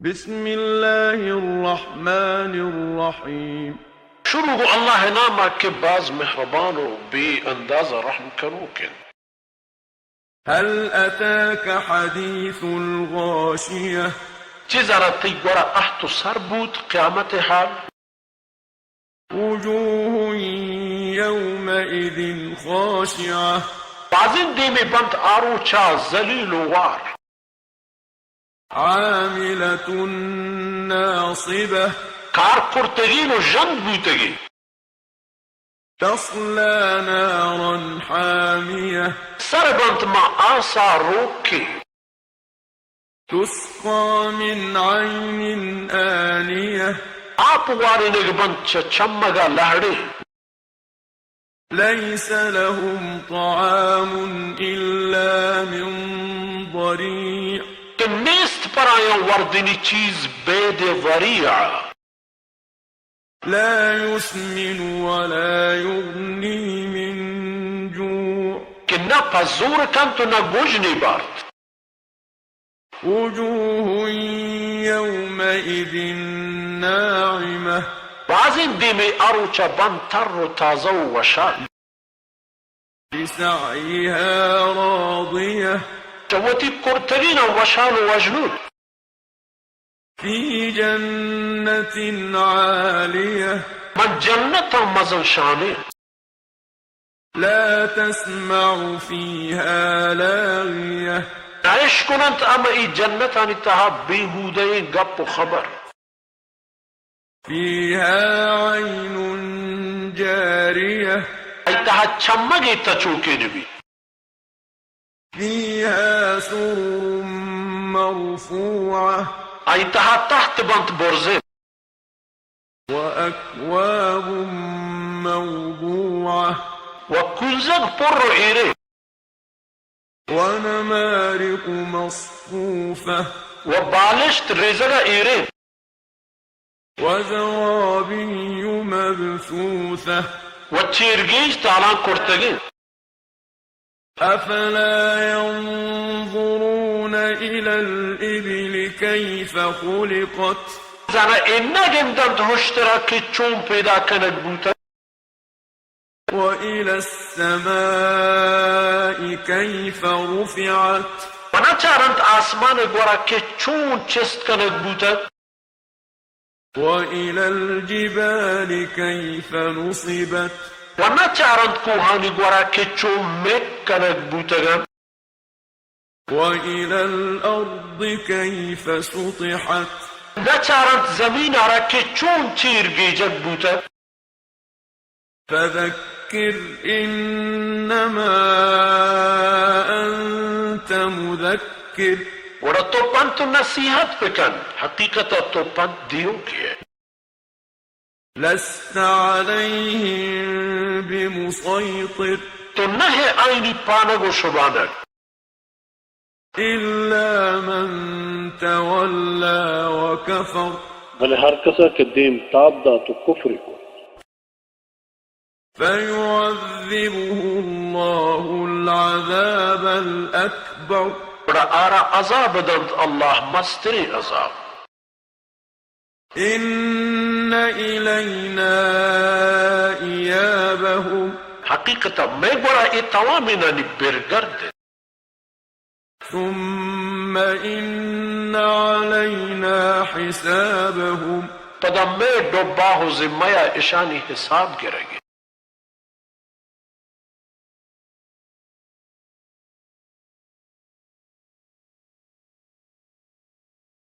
بسم الله الرحمن الرحيم. شروع گوں اللہ ءِ نام ءَ کہ باز مہربان ءُ بے انداز ءَ رحم کنوک اِنت. هل أتاك حديث الغاشية. چے زاناں تئی گورا اہت ءُ سر بوت قیامت ءِ حال؟ وجوه يومئذ خاشعة. بازیں دیمے بنت آ روچا ذلیل ءُ وار. عاملة ناصبة. کار کرتگیں ءُ ژند بوتگیں. تصلى نارا حامية. سر بنت ماں آسا روکیں. تسقى من عين آنية. آپ وارینگ بنت چہ چمگ ءَ لہڑے. ليس لهم طعام إلا من ضريع. کہ نیست پر آیاں وردنی چیز بید وریع. لا يسمن ولا يغني من جوع. کہ نہ پہ زور کنت ءُ نہ گژنے بارت. وجوه يومئذ ناعمة. بازیں دیمے آ روچا بنت تر ءُ تازہ ءُ وشحال. لسعيها راضية. چہ وتی کرتگیناں وشحال ءُ وژنود. في جنة عالية. من جنتاں مزن شانیں. لا تسمع فيها لاغية. نہ اشکننت ہم اے جنتانی تہا بیہودہیں گپ ءُ خبر. فيها عين جارية. آئی تہا چمگے تچوکے نہ بیت. فيها سرر مرفوعة. آئی تہا تخت بنت برزیں. وأكواب موضوعة. ءُ کنزگ پر ءُ ایریں. ونمارق مصفوفة. ءُ بالشت ریزگ ءَ ایریں. وزرابي مبثوثة. ءُ چیرگیج تالان کرتگیں. أفلا ينظرون إلى الإبل كيف خلقت. زاناں اے نہ گندنت ہشترا کہ چون پیدا کنگ بوتگ. وإلى السماء كيف رفعت. ءُ نہ چارنت آسمان ءِ گورا کہ چون چست کنگ بوتگ. وإلى الجبال كيف نصبت. ءُ نہ چارنت کوہانی گورا کہ چون مک کنگ بوتگ اَنت. وإلى الأرض كيف سطحت. نہ چارنت زمین ءَ را کہ چون چیر گیجگ بوتگ. فذكر إنما أنت مذكر. گڑا تو پنت ءُ نصیحت بکن، حقیقت ءَ تو پنت دیوکے ئے. لست عليهم بمسيطر. تو نہ ئے آیانی پانگ ءُ شبانگ. إلا من تولى وكفر. بلے ہر کس ءَ کہ دیم تاب دات ءُ کفر کت. فيعذبه الله العذاب الأكبر. گڑا آ را عذاب دنت اللہ مستریں عذاب. إن إلينا إيابهم. حقیقت ءَ مئے گورا اے توامینانی برگرد اِنت. ثم إن علينا حسابهم. پدا مئے ڈبہ ءُ ذمہ ءَ اشانی حساب گرگ.